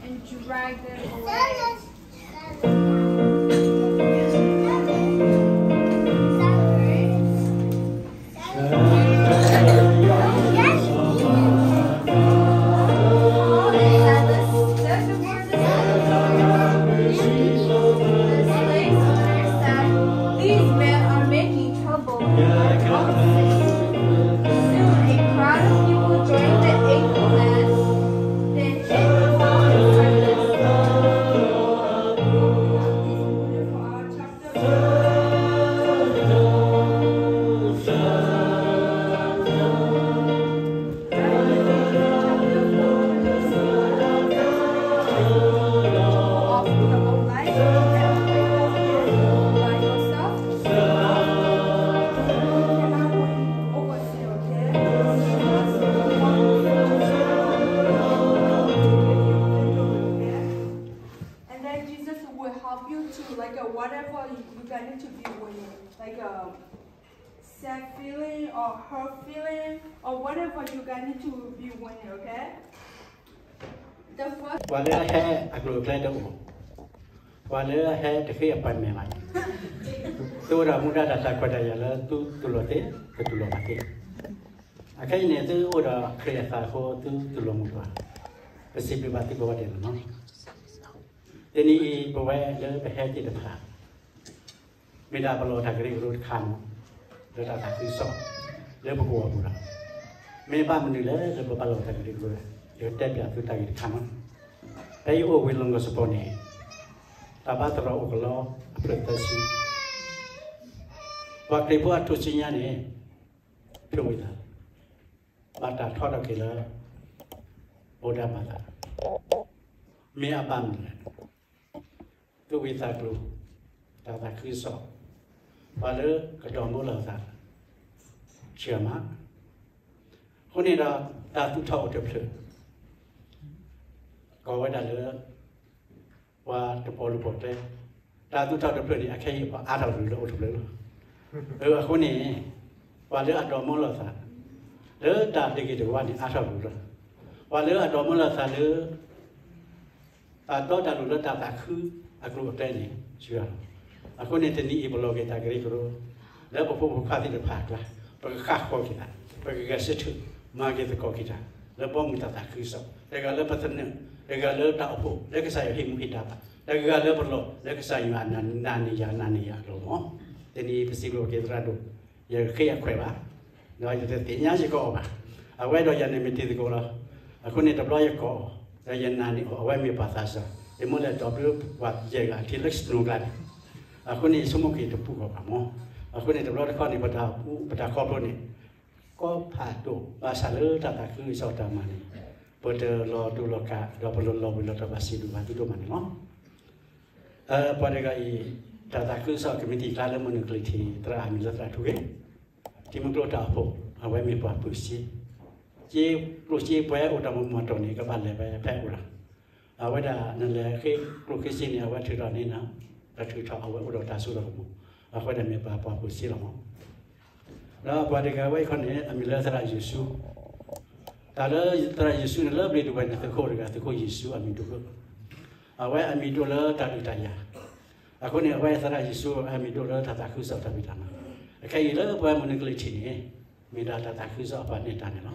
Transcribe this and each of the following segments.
and drag them away. These men are making trouble. Soon a crowd of people joined the angle and then hit the wall in front of the And then Jesus will help you to, like, uh, whatever you, you guys need to be winning, like, uh, sad feeling or hurt feeling or whatever you guys need to be winning, okay? The first ပှၤလၢအဟဲအကျိၤအကျဲတအိၣ်, ပှၤလၢအဟဲတဃ့အပှၤမဲာ်ဘၣ်န့ၣ်, သုအိၣ်ဒီးမူဒါတၢ်သးခွဲးတၢ်ယာ်လၢသုတူၢ်လိာ်သ့, တတူၢ်လိာ်ဘၣ်သ့. အခဲအံၤန့ၣ် သုအိၣ်ဒီးခရံာ်အသးအဃိ သုတူၢ်လိာ်မုာ်ပှၤ, ပစံးဘျုးဘၣ်သုကိးဂၤဒဲးန့ၣ်လီၤ. တနံၤအံၤ ပဝဲလၢပဟဲသ့ၣ်တဖၣ် မ့ၢ်ဒၣ်ပလီၢ်တၢ်ကရၢကရိတခါမး လၢတၢ်သးခုကစီၣ် လၢပကဝီၤပူၤဒီး မ့ၢ်ဘၣ်မနုၤလဲၣ်လၢပဘၣ်လီၢ်တၢ်ကရၢကရိ, ယကတဲပၠးသုတၢ်ဂ့ၢ်တခါမး. ဖဲယအိၣ်ဝ့ၢ်လီၢ်ကီၢ်စ့ၢ်ကီးန့ၣ် တၢ်ဘါသရိာ်အိၣ်ကလီအဖျၢၣ်သၢဆံ, ပှၤခရံာ်ဖိအထူၣ်စုညါန့ၣ် ဖုဝံသး ဘၣ်တၢ်ထီထီၣ်က့ၤလၢ ဗုဒ္ဓဘာသာ, မ့ၢ်အဘၣ်မနုၤလဲၣ်, သူၣ်ဝံသးကျိၤ, တၢ်သးခုကစီၣ်, ပှၤလၢကဒီမါလီၤသး ဆံးအါမး. အဃိန့ၣ်ဒီး တၢ်သူၣ်ထီၣ်အိၣ်တဖျၢၣ် ကိးဝဲဒၣ်လၢ ပှၤတပီၤလူၤပီၤကျဲ, တၢ်သူၣ်ထီၣ်တဖျၢၣ်န့ၣ် အခဲအံၤပှၤအါထီၣ်ကလုာ်လၢအိၣ်တဖျၢၣ်လီၤ. အဃိန့ၣ် ပှၤလၢအဒီမါလီၤသး လၢတၢ်ဒုးဂ့ၤတဝါန့ၣ် အါထီၣ်ကလုာ်လီၤ. ပှၤလၢအဒီမါလီၤသးလၢ တၢ်တီတၢ်လိၤလၢတၢ်သးခုအကျိၤအကျဲန့ၣ် ဆံးအါလီၤ. အဃိန့ၣ် တနံၤအံၤပလီၢ်က့ၤတၢ်ကရၢကရိ လၢပဖိမုၣ်ဖိခွါသ့ၣ်တဖၣ်အကျါ, ပကဃၣ်ဃီက့ၤသး, ပကဂဲၤဆၢထၢၣ် မၤက့ၤသကိးက့ၤတၢ် လၢဘီမုၢ်တၢ်သးခုကစီၣ်, တဂၤလၢပသနၢၣ်, တဂၤလၢတၢ်အိၣ်ဖှိၣ် လၢကစၢ်ယွၤဟ့ၣ်မူဟ့ၣ်ဒါဘၣ်, တဂၤလၢပလီၢ်လၢကစၢ်ယွၤအနၢ်နံၤယၤနၢ်နံၤယၤအလီၢ်လီၤ. တနံၤအံၤပစံးဘျုးက့ၤသရၣ်ဒိၣ်, ယဃ့အခွဲးဘၣ် ဒီးယတသ့ၣ်ညါယကအီၣ်ဘၣ်. အဝဲဒီးယၤန့ၣ်မ့ၢ်တံၤသကိးလီၤ. အဃိန့ၣ်တဘျီယကအီၣ်, ဒီးယနာ်န့ၢ်အီၤ အဝဲမ့ၢ်ပှၤသးစၢ်, ယမ့ၢ်လဲၤဒိးဘျၢပှၤယဲၢ်ဂၤအထံလၢ snow ကျါန့ၣ်, အဃိန့ၣ်ယဆိကမိၣ်က့ၤတပူၤဃီဘၣ်မး. အဃိန့ၣ်တဘျီတခီန့ၣ် ပတၢ်ခီဖျိန့ၣ် ကီဖးဒိၣ် ဘၣ်ဆၣ်လၢတၢ်သးခုကစီၣ်တၢ်မၤန့ၣ် ပတလီၤတူာ်လီၤကာ် ဒီးပလီၤလီၤဝံၤလီၤတီၤဘၣ် စံးဘျုးဘၣ်သုဒိၣ်မးန့ၣ်လီၤ. ပှၤတဂၤအံၤ တၢ်သးခုကစီၣ်ကမံးတံာ်ကျါလၢမုၢ်နုာ်ကလံၤထံး သရၣ်အမံၤလၢသရၣ်ထူဂ့ၤ, ထံမုၢ်ကျိတၢ်အိၣ်ဖှိၣ် အဝဲမ့ၢ်ပှၤပၢၤစ့, စ့ကျိၣ်စ့ပှဲၤအိၣ်တၢ်မၤမၤတီၢ်န့ၣ် ကဘၣ်လဲၤဝဲဖဲအိၣ်လီၤ. အဝဲဒၣ်နလဲၤဃ့ကျိၣ်ဃ့စ့န့ၣ် အဝဲထုးထီၣ်န့ၢ်နၤ, တထုးထီၣ် အဝဲအိၣ်ဒီးတၢ်စိတၢ်ကမီၤ, အဃိဒၣ်မ့ၢ်ပှၤပၢၤစ့လီၤမး. ဒီးပှၤတဂၤဝဲအံၤခီန့ၣ် အမံၤလၢသရၣ်ယိၤၡူ, တၢ်လၢသရၣ်ယိၤၡူန့ၣ် လၢဘျ့ဒိဝဲၢ်န့ၣ် သုးခိၣ်တဂၤ သုးခိၣ်ယိၤၡူအမံၤဒိၣ်, အဝဲအမံၤဒိၣ်လၢတၢ်ဒုးတၢ်ယၤ, အဃိန့ၣ် အဝဲသရၣ်ယိၤၡူအမံၤဒိၣ်လၢတၢ်သးခုကစီၣ်တၢ်ဖံးတၢ်မၤ, အခဲအံၤလၢပဝဲမုၢ်နုာ်ကလံၤထံးန့ၣ် မ့ၢ်ဒၣ်တၢ်သးခုကစီၣ်အပှၤနဲၣ်တၢ်န့ၣ်လီၤ.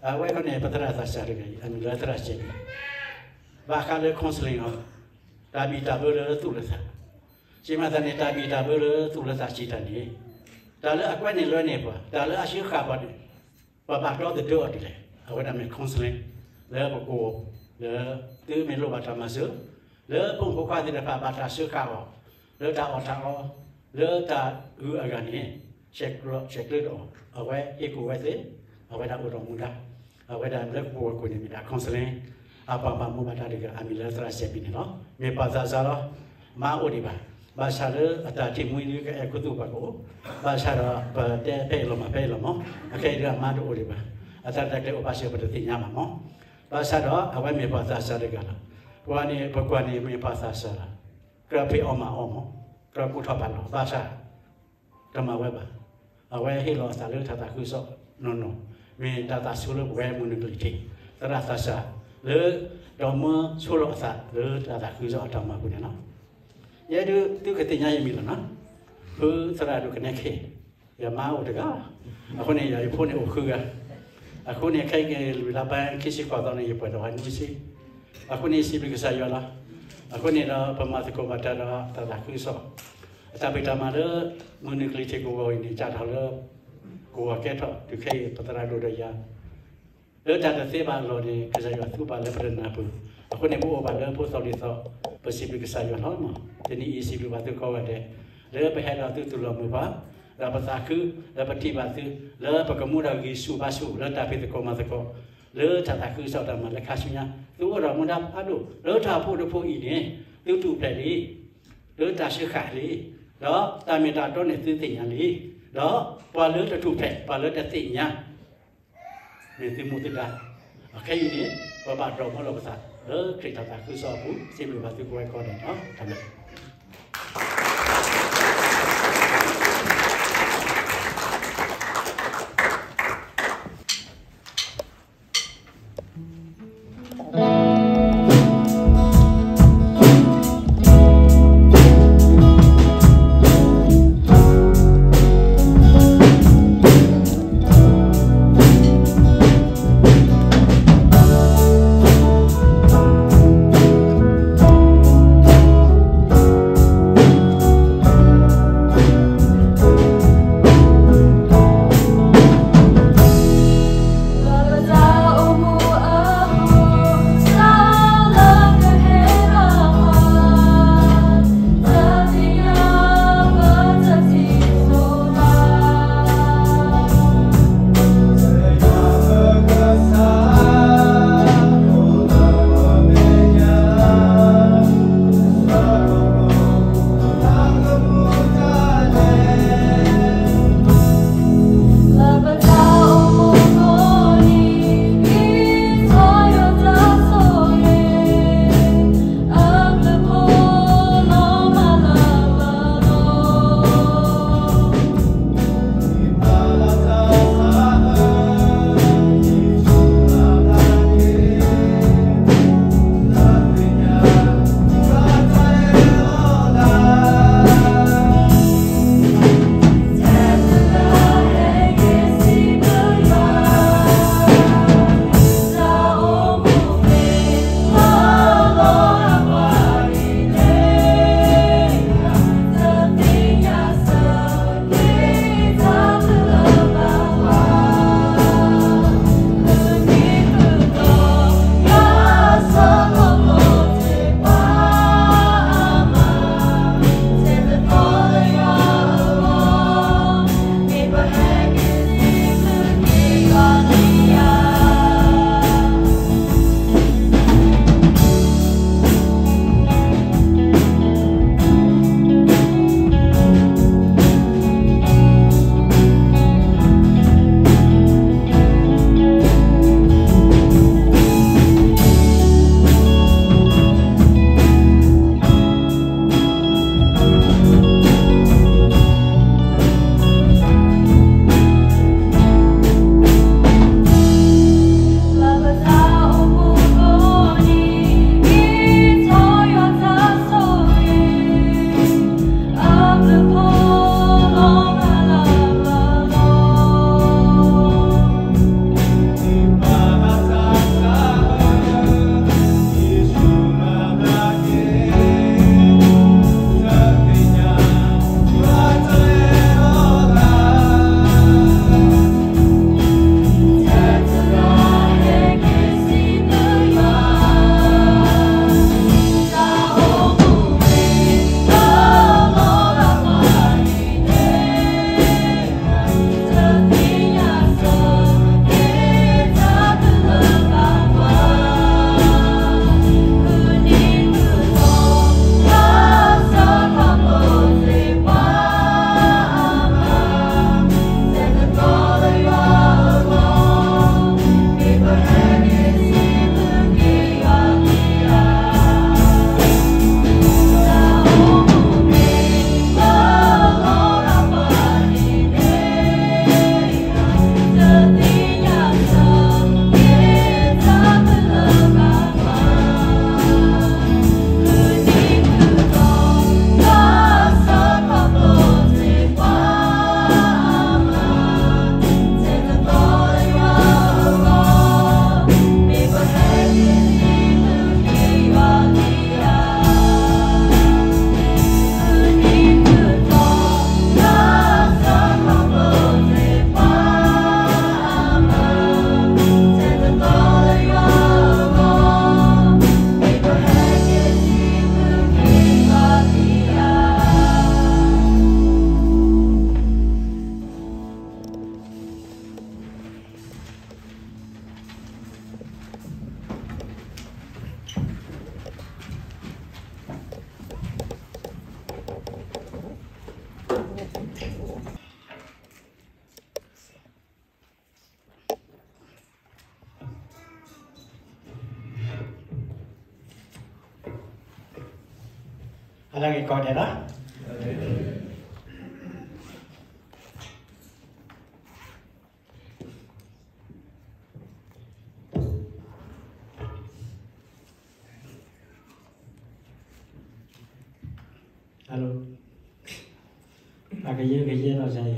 အဝဲခီန့ၣ် ပသရၣ်သးစၢ်တဂၤအံၤ အမံၤလၢသရၣ်စဲးဘံၣ်, ဘၣ်ဃးလၢ counseling အီၤ, တၢ်ဘံၣ်တၢ်ဘၢလၢသူၣ်လၢသး, စံးမၤသးန့ၣ် တၢ်ဘံၣ်တၢ်ဘၢလၢသူၣ်လၢသးစံးတၢ်န့ၣ်, တၢ်လၢအကွဲန့ၢ်လွဲန့ၢ်ပှၤ, တၢ်လၢအဆှၢဃာ်ပှၤန့ၣ် ပှၤဘၣ်ဒီသဒၢအီၤဒ်လဲၣ်, အဝဲဒၣ်မ့ၢ် counseling လၢပကိး လၢသုမ့ၢ်လိၣ်ဘၣ်တၢ်မၤစၢၤ, လၢဖိမုၣ်ဖိခွါသ့ၣ်တဖၣ်ဘၣ်တၢ်ဆှၢဃာ်အီၤ, လၢတၢ်အီၣ်တၢ်အီ, လၢတၢ်အုးအဂၤန့ၣ်, ဆဲးကျၢ, ဆဲးကျၢတအီၣ်, အဝဲဟ့ၣ်ကူၣ်ဝဲသ့, အဝဲဒၣ်အိၣ်ဒီးမူဒါ, အဝဲဒၣ်လၢပကိးဝဲကိးန့ၣ်မ့ၢ်ဒၣ် counseling အပှၤဘၣ်မူဘၣ်ဒါတဂၤ အမံၤလၢသရၣ်စဲးဘံၣ်န့ၣ်လီၤ. မ့ၢ်ပှၤသးစၢ်လီၤ. မါအိၣ်ဒံးဘၣ်. ဘၣ်ဆၣ်လၢအတၢ်ထံၣ်မှံဒုးကအဲၣ်ခူသူၣ်ပှၤကအိၣ်, ဘၣ်ဆၣ်ဒီးပတဲဖဲအံၤလီၤမးဖဲအံၤလီၤမး, အခဲအံၤဒုးအမါတအိၣ်ဒံးဘၣ်. အတၢ်ရဲၣ်တၢ်ကျဲၤအိၣ်ဘၣ်စ့ၢ်ကီးပတသ့ၣ်ညါဘၣ်မး. ဘၣ်ဆၣ်ဒီးအဝဲမ့ၢ်ပှၤသးစၢ်တဂၤလီၤ. ပှၤန့ၣ် ပကွၢ်န့ၣ်မ့ၢ်ပှၤသးစၢ်လီၤ. ကြၢးဖံးအီၣ်မၤအီၣ်မး, ကြၢးကူၣ်ထီၣ်ပာ်လီၤ, ဘၣ်ဆၣ် တမၤဝဲဘၣ်. အဝဲဟ့ၣ်လီၤအသးလၢတၢ်သးခုကစီၣ်နီၢ်နီၢ်, မ့ၢ်တၢ်သးဆူလၢပဝဲမုၢ်နုာ်ကလံၤထံး, သရၣ်သးစၢ် လၢဒီးမၢဆိလီၤအသးလၢတၢ်သးခုကစီၣ်အတၢ်မၤပူၤန့ၣ်လီၤ. ယဲဒၣ်သုကသ့ၣ်ညါယမံၤလီၤနီၤ, ဖုသရၣ်ဒိၣ်ကနဲခ့ၣ်, ယမါအိၣ်တဂၤ, အဃိန့ၣ် ယဖိန့ၣ်အိၣ်ဃုဂၤ, အဃိန့ၣ် ခဲအံၤက့ၤလွံၢ်လါဘၣ်ခံဆံဃိးသီန့ၣ် ယပှဲၤဒီးဝဲနွံဆံ, အဃိန့ၣ် စံးဘျုးကစၢ်ယွၤလီၤ. အဃိန့ၣ်ဒီး ပမၤသကိးဘၣ်တၢ်ဒီးတၢ်သးခုကစီၣ်, အတၢ်ဖံးတၢ်မၤလၢ မုၢ်နုာ်ကလံၤထံးကဝီၤအံၤန့ၣ် ကးထီၣ်လၢ ကဝီၤကဲထီၣ်တုၤခဲအံၤ ပသရၣ်ဒိၣ်ဒီးယၤ လၢတၢ်တသ့ဘၣ်အလီၢ်န့ၣ် ကစၢ်ယွၤသူဘၣ်လၢပတနၢ်ပၢၢ်, အဃိန့ၣ် ပအိၣ်ဘၣ်လၢဖိသီလံၤသီ, ပစံးဘျုးကစၢ်ယွၤလီၤ. တနံၤအံၤ စံးဘျုးဘၣ်သုကိးဂၤဒဲး, လၢပဟဲဒီးသုတူၢ်လိာ်မုာ်ပှၤ, ဒီးပသးခု, ဒီးပထံၣ်ဘၣ်သု, လၢပကမူဒီးဂံၢ်ဆူၣ်ဘါဆူၣ် လၢတၢ်ဖံးသကိးမၤသကိး, လၢတၢ်သးခုကစီၣ်တၢ်မၤလၢခါဆူညါ, သုအိၣ်ဒီးမူဒါဖးဒိၣ် လၢတၢ်အိၣ်ဖှိၣ်တဖှိၣ်အံၤန့ၣ်, သုထူၣ်ဖျဲးလံ လၢတၢ်စၢဃာ်လံ, ဒီးတၢ်မ့ၢ်တၢ်တီန့ၣ်သုသ့ၣ်ညါလံ, ဒီးပှၤလၢတထူၣ်ဖျဲး ပှၤလၢတသ့ၣ်ညါ မ့ၢ်သုမူသုဒါ, အခဲအံၤန့ၣ် ပဘၣ်ဒိးမူလီၤပသး လၢခရံာ်တၢ်သးခုကစီၣ်အပူၤ, စံးဘျုးဘၣ်သုကိးဂၤဒဲးလီၤ. တၢ်ဘျုး အလၢက့ၤကီးဒဲးလီၤ. အကယဲၢ်ကယဲၢ်လီၤစဲအံၤ,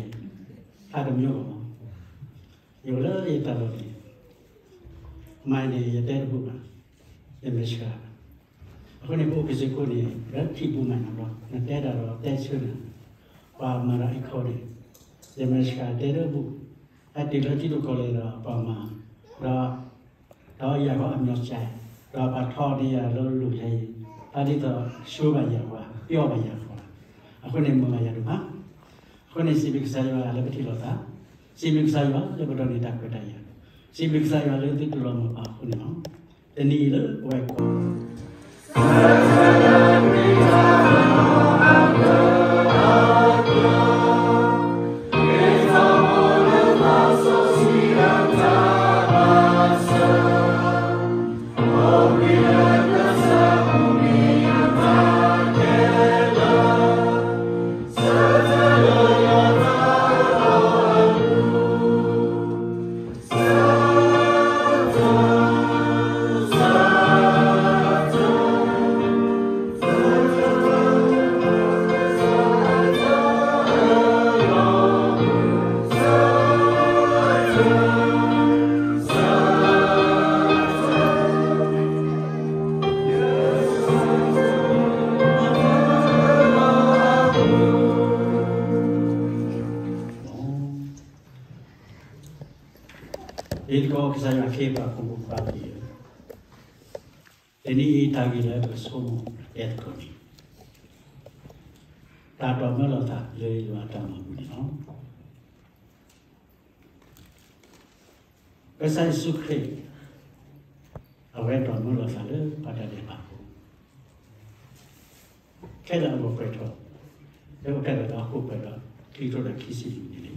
ဟးတမံၤလီၤ, ယအိၣ်လၢယတၢ်လီၢ်န့ၣ်, မၤန့ၣ် ယတဲတဘူၣ်ဘၣ်, ယမဲာ်ဆှး, အဃိန့ၣ် ပအိၣ်က့ၤစ့ၢ်ကီးန့ၣ် လၢထံၣ်ဘူၣ်မၤန့ၣ်ဘျီ နတဲတၢ်ဒီးတဲဆၢနၤ, ပှၤမၤဒီးအံၤခီန့ၣ်, ယမဲာ်ဆှးတဲတဘူၣ်, ဟဲတုၤလၢထံဒိၣ်ကီၢ်လဲၢ်ဒီးပှၤမၤ, ဒီး ဒီးယၤဃီအမၠီၣ်စဲး, ဒီးပှၤထီၣ်န့ၢ်ယၤလၢလူၢ်လဲၣ်အံၤ, ဖးဒ်သိးဆှၢဘၣ်ယၤဃီ, ပျီဘၣ်ယၤဃီ, အဃိန့ၣ်မုာ်ဘၣ်ယၤဒိၣ်မး, အဃိန့ၣ်စံးဘျုးကစၢ်ယွၤလၢပထံၣ်လိာ်သး, စံးဘျုးကစၢ်ယွၤလၢပဒိးန့ၢ်တၢ်ခွဲးတၢ်ယာ်, စံးဘျုးကစၢ်ယွၤလၢသုတူၢ်လိာ်မုာ်ပှၤအဃိန့ၣ်လီၤ. တနံၤအံၤလၢပဝဲၢ်ကီၢ် ဒ်သိးကစၢ်ယွၤခ့ပှၤဖိမုၣ်ဖိခွါသ့ၣ်ဧၢ, တနံၤအံၤတၢ်ဂ့ၢ်လၢပကဆိကမိၣ်တဲသကိးန့ၣ်, တၢ်ဒိးမၢလီၤသးလၢယွၤအတၢ်မၤပူၤန့ၣ်လီၤ. ကစၢ်ယ့ၣ်ၡူးခရံာ် အဝဲဒိးမၢလီၤသးလၢပှၤတၢ်ဒဲးဘးဖိ ခဲလၢာ်အဂီၢ်ပှဲၤထီၣ်, လၢပှၤတၢ်ဒဲးဘးဖိပှဲၤဒီး ခံကထိဒီးခံဆံလွံၢ်န့ၣ်လီၤ.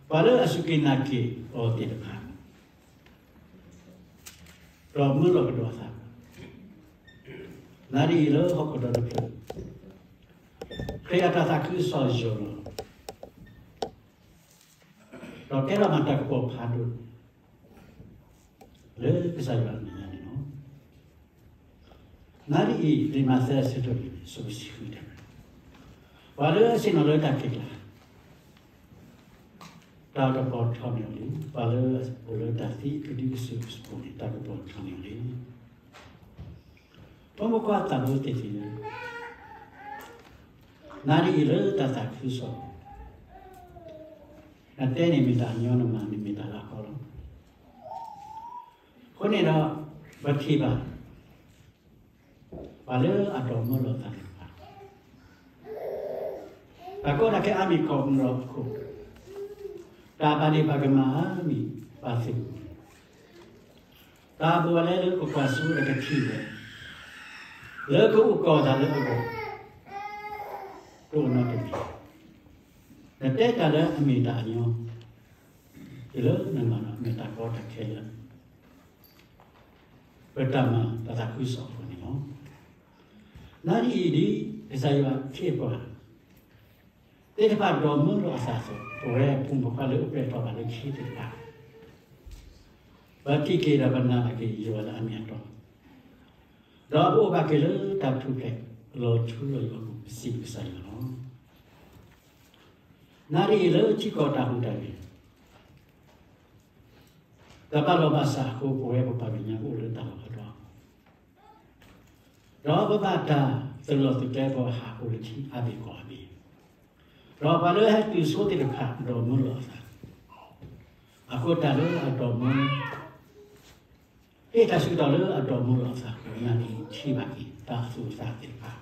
ပှၤလၢအစူၢ်က့ၤနာ်က့ၤအီၤသ့ၣ်တဖၣ် ဒိးမၢလီၤကဒီးအသး, နၣ်ရံၣ်အံၤလၢဟီၣ်ခိၣ်ဒီတဖျၢၣ်, ခရံာ်အတၢ်သးခုကစီၣ်ယိာ်လီၤ, ဒီးကဲထီၣ်မၤတၢ်ကပီၤဖးဒိၣ် လၢကစၢ်ယွၤအမဲာ်ညါန့ၣ်လီၤ. နၣ်ရံၣ်အံၤ လံာ်မးသဲအဆၢဒိၣ်လွံၢ် အဆၢဖိတဆံဃုတဲဝဲ, ပှၤလၢအဆ့ၣ်နီၤလၢတၢ်ခံးကျါ တၢ်ကပီၤထီၣ်န့ၢ်အီၤလံ, ပှၤလၢအအိၣ်လၢတၢ်သံကဒုကစုၢ်ကစၢ်န့ၣ် တၢ်ကပီၤထီၣ်န့ၢ်အီၤလံ. ဖိမုၣ်ဖိခွါသးဘိသ့ၣ်သ့ၣ်ဧၢ, နၣ်ရံၣ်အံၤလၢတၢ်သးခုကစီၣ်, နတဲန့ၣ်မ့ၢ်တၢ်ညီ, နမၤန့ၣ်မ့ၢ်တၢ်လၤကပီၤလီၤ. အဃိန့ၣ်ဒီး ပထံၣ်ဘၣ် ပှၤလၢအဒိးမၢလီၤသးသ့ၣ်တဖၣ် တၢ်ကီတၢ်ခဲအါမံၤကီးမုၢ်လီၤအခိၣ်, တၢ်ဘၣ်ဒ့ၣ်ဘၣ်ကမၣ်အါမံၤ ပာ်သ့ၣ်မုၢ်, တၢ်ဘိးဝဲလၢပကွၢ်စိဒီးကထံၣ်ဝဲ လၢကအိၣ်ကီးသးလၢအဂီၢ် တအိၣ်နီတမံၤ, နတဲတၢ်လၢအမ့ၢ်တၢ်အညီ, တုၤလၢနမၤဒီးမ့ၢ်တၢ်ကီတၢ်ခဲလၢ ပတၢ်မၤတၢ်သးခုကစီၣ်အဃိန့ၣ်လီၤ. နၣ်ရံၣ်အံၤဒ်ကစၢ်ယွၤခ့ပှၤ သ့ၣ်တဖၣ်ဒိးမၢလီၤအသးအသိး, ပဝဲဖိမုၣ်ဖိခွါလၢအိၣ်ဖျဲၣ်ထီၣ်ဘၣ်လၢခံသ့ၣ်တဖၣ် ပထံၣ်က့ၤဒီးပနာ်ဘၣ်က့ၤယွၤလၢအမ့ၢ်အတီ, ဒီးပအိၣ်ဘၣ်က့ၤလၢတၢ်ထူၣ်ဖျဲးလီၤထူလီၤယိာ်အပူၤ ပစံးဘျုးကစၢ်ယွၤလီၤ. နၣ်ရံၣ်အံၤလၢထံကီၢ်တၢ်ဟူးတၢ်ဂဲၤ တၢ်ဘၣ်လီၢ်ဘၣ်စးအဃိ ပဝဲပပှၤကညီအိၣ်လၢတၢ်လီၢ်အါတီၤ, ဒီးပဘၣ်တၢ်သုးလီၢ်သုးကျဲ ပဟးအိၣ်လၢထံအါဘ့ၣ်ကီၢ်အါဘ့ၣ်, ဒီးပှၤလၢဟဲတုၤဆိသ့ၣ်တဖၣ်ဒိးမၢလီၤအသး, အဃိတၢ်လၢအဒိးမၢ ဟ့ၣ်တၢ်ဆၢကတီၢ်လၢအဒိးမၢလီၤအသးအဃိ နၣ်ရံၣ်အံၤထံၣ်ဘၣ်က့ၤတၢ်အသူၣ်အသးသ့ၣ်တဖၣ်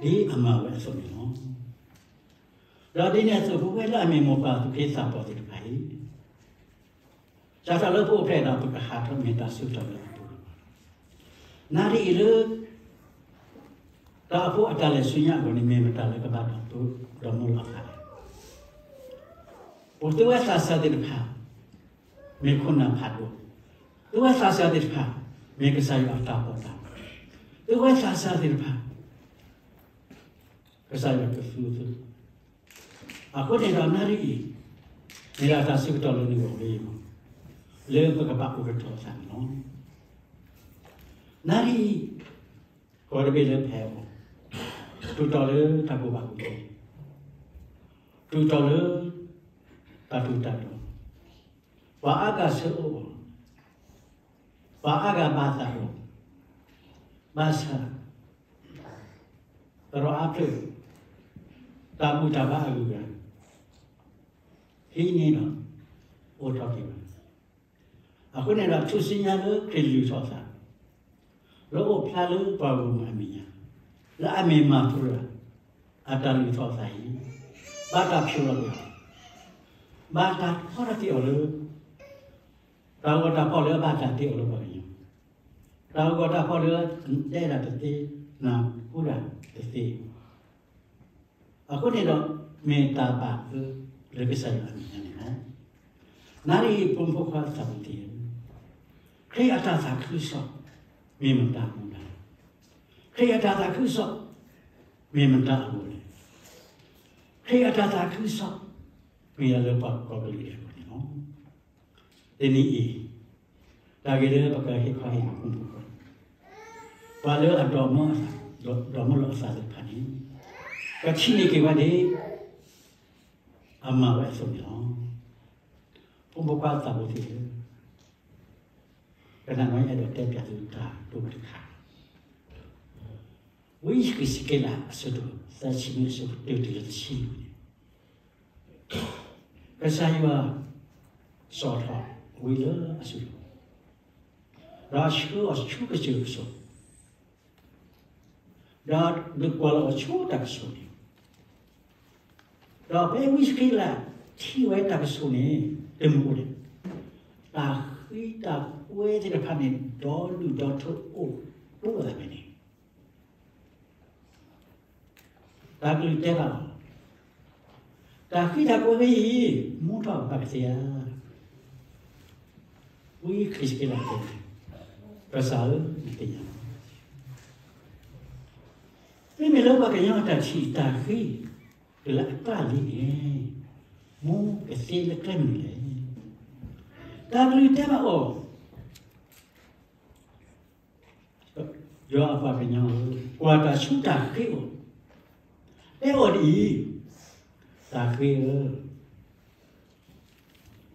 ဒ်အမၤဝဲအသိးန့ၣ်လီၤ. ဒီးဒ်န့ၣ်အသိး ပဝဲလၢအမ့ၢ်မိၢ်ပၢ်သူၣ်က့သးပှၢ်သ့ၣ်တဖၣ်အံၤ, စးထီၣ်လၢပအိၣ်ဖျဲၣ်ဒီး ပကဟးထီၣ်မ့ၢ်တၢ်ဆၢကတီၢ်လၢအပူၤလီၤ. နၣ်ရံၣ်အံၤလၢ တၢ်အိၣ်ဖှိၣ်အတၢ်လဲၤဆူညါအဂီၢ်န့ၣ် မ့ၢ်မတၤလၢကဘၣ်ဒိးမၢလီၤအသးလဲၣ်. ပသုဝဲသးစၢ်သ့ၣ်တဖၣ် မ့ၢ်ခိၣ်နၢ်ဖးဒိၣ်, သုဝဲသးစၢ်သ့ၣ်တဖၣ် မ့ၢ်ကစၢ်ယွၤအတၢ်ပီးတၢ်လီ, သုဝဲသးစၢ်သ့ၣ်တဖၣ်, ကစၢ်ယွၤကသူသု, အဃိန့ၣ်ဒီးနၣ်ရံၣ်အံၤ, မ့ၢ်ဒၣ်တၢ်ဆၢကတီၢ်လၢနဂီၢ်လၢယဂီၢ်, လၢပကဘၣ်အိၣ်ကတီၤသးန့ၣ်လီၤ. နၣ်ရံၣ်အံၤ, ကီၢ်တဘ့ၣ်လၢပဟဲအီၤ, တုၤတီၤလၢတၢ်ကူၣ်ဘၣ်ကူၣ်သ့, တုၤတီၤလၢ တၢ်ထူးတၢ်တီၤ, ပှၤအါဂၤဆၢအိၣ်အီၤ, ပှၤအါဂၤဘၣ်သးအီၤ, ဘၣ်ဆၣ် သရိာ်အါဖျၢၣ်, တၢ်ဘူၣ်တၢ်ဘါအဂုၤအဂၤ, ဟံးန့ၢ်ဒီး အိၣ်ထီၣ်က့ၤဘၣ်. အဃိန့ၣ်ဒီး ထူၣ်စုညါလၢခရံာ်လုၢ်ထီၣ်သး, လၢအိၣ်ဖျါလၢပှၤဂီၢ်မုၢ်အမဲာ်ညါ, လၢအမ့ၢ်မၤသရၣ် အတၢ်လုၢ်ထီၣ်သးအံၤ, ဘၣ်တၢ်ဖျိးလီၤက့ၤအီၤ, ဘၣ်တၢ်ထီထီၣ်က့ၤအီၤလၢ တၢ်ဂီၤတၢ်ဖီၣ်လၢအဘၣ်တၢ်တ့အီၤလၢပှၤကညီ, တၢ်ဂီၤတၢ်ဖီၣ်လၢ တဲဒၣ်တသ့, နၢ်ဟူဒၣ်တသ့. အဃိန့ၣ်ဒီး မ့ၢ်တၢ်ဘၣ်အၢလၢကစၢ်ယွၤအမဲာ်ညါန့ၣ်လီၤ. နၣ်ရံၣ်အံၤ ဖိမုၣ်ဖိခွါသးဝံၤသ့ၣ်ဧၢ, ခရံာ်အတၢ်သးခုကစီၣ် မ့ၢ်မတၤအမူဒါ, ခရံာ်အတၢ်သးခုကစီၣ် မ့ၢ်မတၤအဂီၢ်လဲၣ်. ခရံာ်အတၢ်သးခုကစီၣ် မ့ၢ်ဒၣ်လၢပှၤကိးကလုာ်ဒဲးအဂီၢ်န့ၣ်လီၤ. တနံၤအံၤ တၢ်ဂ့ၢ်လၢပကဟ့ၣ်ခီဟ့ၣ်နီၤ ပှၤလၢအဒိးမၢအသး, ဒိးမၢလီၤအသးသ့ၣ်တဖၣ်န့ၣ် ကထံၣ်န့ၢ်က့ၤဝဲဒၣ် အမၤဝဲအသိးန့ၣ်လီၤ. ဖိမုၣ်ဖိခွါသးဝံၤသ့ၣ်ဧၢ, ကနၣ်နီၢ် ယအဲၣ်ဒိးတဲပျးသုတၢ်ဒိတခါ, ဝံယဃ့းစက့လး အဆၢဒိၣ်သၢဆံနွံ အဆၢဖိတၢတုၤလၢတဆံလွံၢ်န့ၣ်, ကစၢ်ယွၤ စိာ်ထီၣ်ဝံလၢအစုပူၤ, ဒီးဆှၢအီၤဆူကစၢၢ်ကစီၣ်, ဒီးဒုးကွၢ်လီၤအီၤဆူတၢ်ကစီၣ်န့ၣ်, ဒီးဖဲဝံယဃ့းစက့လးထံၣ်ဝဲတၢ်ကစီၣ်န့ၣ် တမုာ်အိၣ်လဲၣ်, တၢ်ဃံတၢ်ကွဲသ့ၣ်တဖၣ်န့ၣ် ဒီဒူၣ်ဒီထၢအိၣ်တအိၣ်သးဖဲန့ၣ် တၢ်ကလုၢ်တဲဘၣ်အီၤ, တၢ်ဃံတၢ်ကွဲဖဲအံၤ မူထီၣ်ဘၣ်ကသ့ဧါ. ဝံယဃ့းစက့လးတဲ, ကစၢ်ဧၢ, နသ့ၣ်ညါလီၤ. မ့မ့ၢ်လၢပှၤကညီအတၢ်ထံၣ်တၢ်ဃံ တုၤလၢအကျါလံန့ၣ်, မူကသ့လၢကျဲမနုၤလဲၣ်. တၢ်ကလုၢ်တဲဘၣ်အီၤ, ယွၤအပှၤကညီဧၢ, ကွၢ်တၢ်ဆူတၢ်ဃံအိၣ်, တဲအီၤဒ်အံၤ, တၢ်ဃံဧၢ,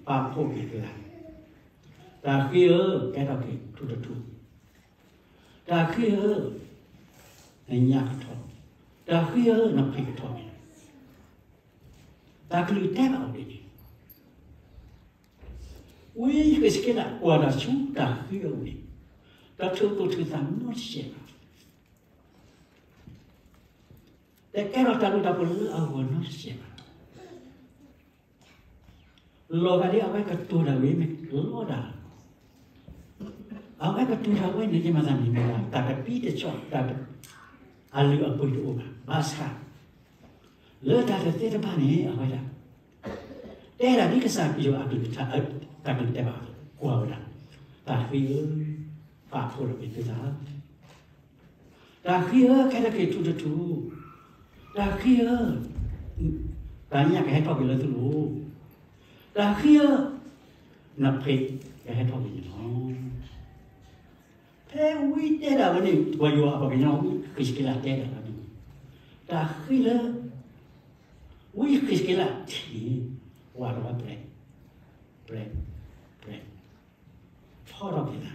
ပာ်ဖှိၣ်က့ၤကျါ, တၢ်ဃံဧၢ, ကဲထီၣ်က့ၤထူးတထူး, တၢ်ဃံဧၢ, နညၣ်ကထီၣ်, တၢ်ဃံဧၢ, နဖံးကထီၣ်က့ၤ, တၢ်ကလုၢ်တဲဘၣ်အီၤဒ်န့ၣ်. ဝံယဃ့းစက့လးကွၢ်တၢ်ဆူတၢ်ဃံအအိၣ်န့ၣ်, တထုးသူၣ်ထုးသးနီတစဲးဘၣ်, တကဲထီၣ်တၢ်ဘျုးတၢ်ဖှိၣ်လၢအဂီၢ်နီတစဲးဘၣ်. လီၤဂာ်ဒ်အဝဲကတိၤတၢ်ဝဲမ့ၢ်လီတၢ်, အဝဲကတိၤတၢ်ဝဲန့ၣ် ယမၤသးမ့ၢ်မ့ၢ်ဒၣ် တၢ်တပံတစီၣ် တၢ်အလုၢ်အပှ့ၤတအိၣ်ဘၣ်. ဘၣ်ဆၣ် လၢတၢ်တသ့တဘၣ်န့ၣ် အဝဲဒၣ် တဲဒၣ်ဒ်ကစၢ်ယွၤအကလုၢ်ကထါ တၢ်ကလုၢ်တဲဘၣ်အီၤ ကွၢ်ဝဲဒၣ်, တၢ်ဃံဧၢ, ပာ်ဖှိၣ်ထီၣ်က့ၤသုသး, တၢ်ဃံဧၢ, ကဲထီၣ်က့ၤထူးတထူး, တၢ်ဃံဧၢ, တၢ်ညၣ်ကဟဲထီၣ်က့ၤလၢသုလိၤ, တၢ်ဃံဧၢ, နဖံးကဟဲထီၣ်က့ၤန့ၣ်လီၤ. ဖဲဝံတဲဒၣ်ဝဲန့ၣ် ပှၤယွၤအပှၤကညီ ဝံဃ့းစက့လးတဲဒၣ်ဝဲန့ၣ်, တၢ်ဃံလၢ ဝံဃ့းစက့လးထံၣ်န့ၣ် ဝးထီၣ်ဝဲပြဲး, ပြဲး, ပြဲး, ထီထီၣ်က့ၤသး, တဂၤလၢအဃံ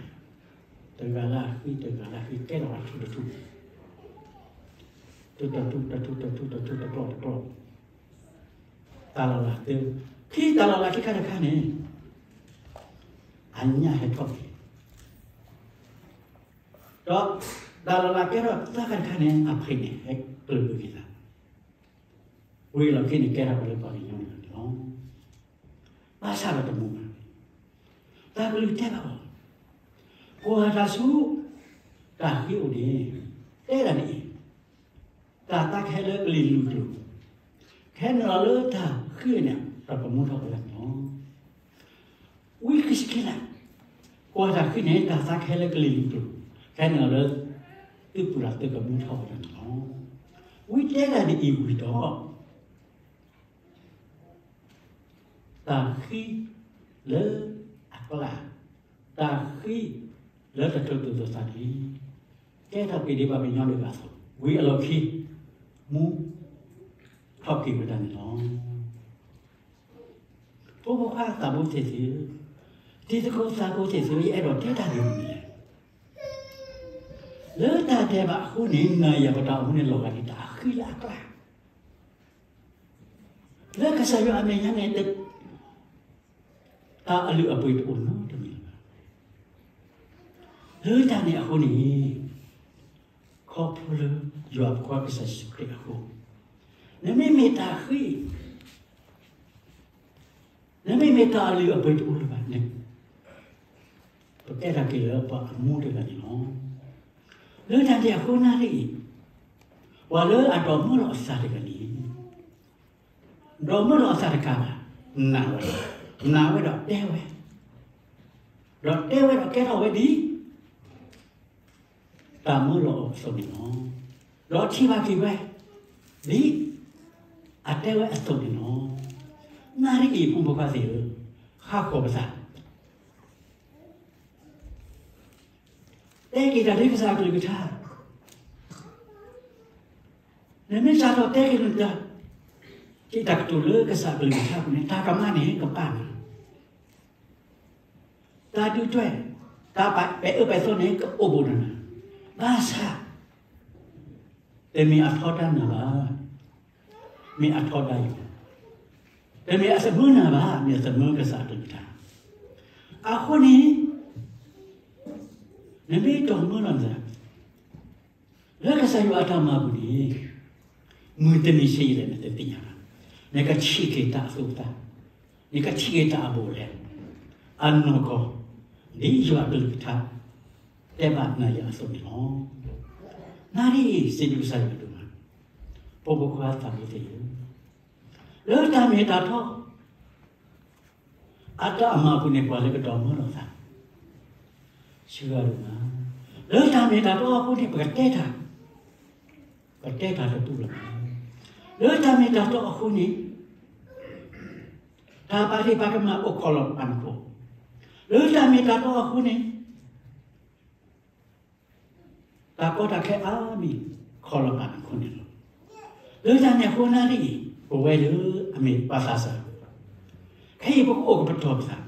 တဂၤလၢအဃံ ကဲထီၣ်ဝဲထူးတထူး, ထူးတထူး တထူး တထူး တထူး တကျီၢ် တကျီၢ်, တၢ်လီၤလးသၢ, ခံတၢ်လီၤလးခံခါတခါန့ၣ် အညၣ်ဟဲထီၣ်က့ၤ, ဒီးတၢ်လီၤလးကဲထီၣ်သၢခါတခါန့ၣ် အဖံးန့ၣ် ဟဲကျၢၤကွံာ်က့ၤသး, ဝံၤလီၢ်ခံန့ၣ် ကဲထီၣ်ဝဲလၢပှၤကညီန့ၣ်လီၤ. ဘၣ်ဆၣ်ဒီးတမူဘၣ်, တၢ်ကလုၢ်တဲဘၣ်အီၤ, ကွၢ်တၢ်ဆူ တၢ်ဃံအိၣ်န့ၣ်, တဲဒၣ်ဒ်အံၤ, တၢ်သးကဟဲလၢကလံၤလူၢ်ကျိၤ, ကဟဲနုာ်လီၤလၢတၢ်ဃံန့ၣ် ဒီးကမူထီၣ်ဝဲဒၣ်န့ၣ်လီၤ. ဝံဃ့းစက့လး ကွၢ်တၢ်ဃံန့ၣ် တၢ်သးကဟဲလၢကလံၤလံၤကျိၤ, ဟဲနုာ်လီၤလၢ သုပူၤဒီးသုကမူထီၣ်ဝဲဒၣ်န့ၣ်လီၤ. ဝံတဲတၢ်ဒ်အံၤဝံၤဒီး တၢ်ဃံလၢအကျါ, တၢ်ဃံလၢတချုးသူၣ်သးန့ၣ်, ကဲထီၣ်က့ၤဒံးဘၣ်ကညီဒံးဘၣ်အသိး, ဝံၤအလီၢ်ခံ မူထီၣ်က့ၤဝဲဒၣ်န့ၣ်လီၤ. ဖိမုၣ်ခွါသးဘိသ့ၣ်သုဧၢ, တံၤသကိးသးဘိသ့ၣ်သုဧၢ, ယအဲၣ်ဒိးတဲတၢ်ဒ်အံၤန့ၣ်လဲၣ်. လၢတၢ်ဒဲးဘးအဃိန့ၣ် နၤယၤပတၢ်အိၣ်မူန့ၣ်လီၤဂာ်ဒ်တၢ်ဃံလၢအကျါ လၢကစၢ်ယွၤအမဲာ်ညါန့ၣ် တၢ်အလုၢ်အပှ့ၤတအိၣ်နီတမံၤလၢၤဘၣ်. လၢတၢ်န့ၣ်အဃိန့ၣ်, ခီဖျိလၢယွၤဖိခွါကစၢ်ယ့ၣ်ၡူးခရံာ်အဃိ, နမ့မ့ၢ်တၢ်ဃံ, နမ့မ့ၢ်တၢ်အလုၢ်အပှ့ၤတအိၣ်လၢၤဘၣ်န့ၣ်, ပကဲထီၣ်က့ၤလၢပှၤအမူတဂၤန့ၣ်လီၤ. လၢတၢ်န့ၣ်အဃိနၣ်ရံၣ်အံၤ, ပှၤလၢအဒိးမၢလီၤအသးတဂၤန့ၣ် ဒိးမၢလီၤအသးတကးဘၣ်, နာ်ဝဲ, နာ်ဝဲဒီးတဲဝဲ, ဒီးတဲဝဲဒီးကဲထီၣ်ဝဲဒ် တၢ်မၢလီၤအီၤအသိးန့ၣ်လီၤ. ဒီးထံၣ်ဘၣ်က့ၤဝဲ ဒ်အတဲဝဲအသိးန့ၣ်လီၤ. နၣ်ရံၣ်အံၤ ဖိမုၣ်ဖိခွါသ့ၣ်ဧၢ, ဟးဃီၤပသး တဲက့ၤတၢ်လၢကစၢ်အကလုၢ်ကထါ, နမ့ၢ်စးထီၣ်တဲက့ၤနတၢ်, က့ၤတၢ်ကတိၤလၢကစၢ်အကလုၢ်ကထါအပူၤန့ၣ် တၢ်ကမၣ်န့ၣ်ကပာ်နၤ, တၢ်ဒုၣ်ဒွဲၣ်, တၢ်ပဲာ်အၢပဲာ်သီန့ၣ် ကအိၣ်ဘူးဒီးနၤ, ဘၣ်ဆၣ် တမ့ၢ်အထီဒါနၤဘၣ်, မ့ၢ်အထီဒါယွၤ, တမ့ၢ်အသမၢနၤဘၣ်, မ့ၢ်အသမၢကစၢ်အကလုၢ်ကထါ. အဃိန့ၣ် နမ့ၢ်ဒိးမၢလီၤနသး လၢကစၢ်ယွၤအတၢ်မၤပူၤန့ၣ်, မုၢ်တနံၤဆဲးယံာ်လဲၣ် နတသ့ၣ်ညါဘၣ်. နကထံၣ်က့ၤတၢ်အသူအသၣ်, နကထံၣ်က့ၤတၢ်အဘူးအလဲ အနီၢ်ကီၢ်, ဒ်ယွၤအကလုၢ်ကထါ တဲဘၣ်နၤယၤအသိးန့ၣ်လီၤ. နၣ်ရံၣ်အံၤ စံးဘျုးကစၢ်ယွၤဒိၣ်မး, ဖိမုၣ်ဖိခွါသးဘိသ့ၣ်ဧၢ, လၢတၢ်မ့ၢ်တၢ်တီ အတၢ်အမၤပူၤန့ၣ် ပှၤလၢကဒိးမၢလီၤသး စှၤဒိၣ်မး, လၢတၢ်မ့ၢ်တၢ်တီအဃိန့ၣ် ပကတဲတၢ်, ပတဲတၢ်တပူၤလီၤ. လၢတၢ်မ့ၢ်တၢ်တီအဃိန့ၣ် တၢ်ပာ်ဒ့ၣ်ပာ်ကမၣ်အိၣ်ခိးလီၤပာ်နခိၣ်, လၢတၢ်မ့ၢ်တၢ်တီအဃိန့ၣ် တၢ်ကီတၢ်ခဲအါမံၤ ခိးလီၤပာ်နခိၣ်န့ၣ်လီၤ. လၢတၢ်န့ၣ်အဃိနၣ်ရံၣ်အံၤ ပဝဲလၢအမ့ၢ်ပှၤသးစၢ်, ခဲအံၤပကအိၣ်ကပတီၢ်ပသး,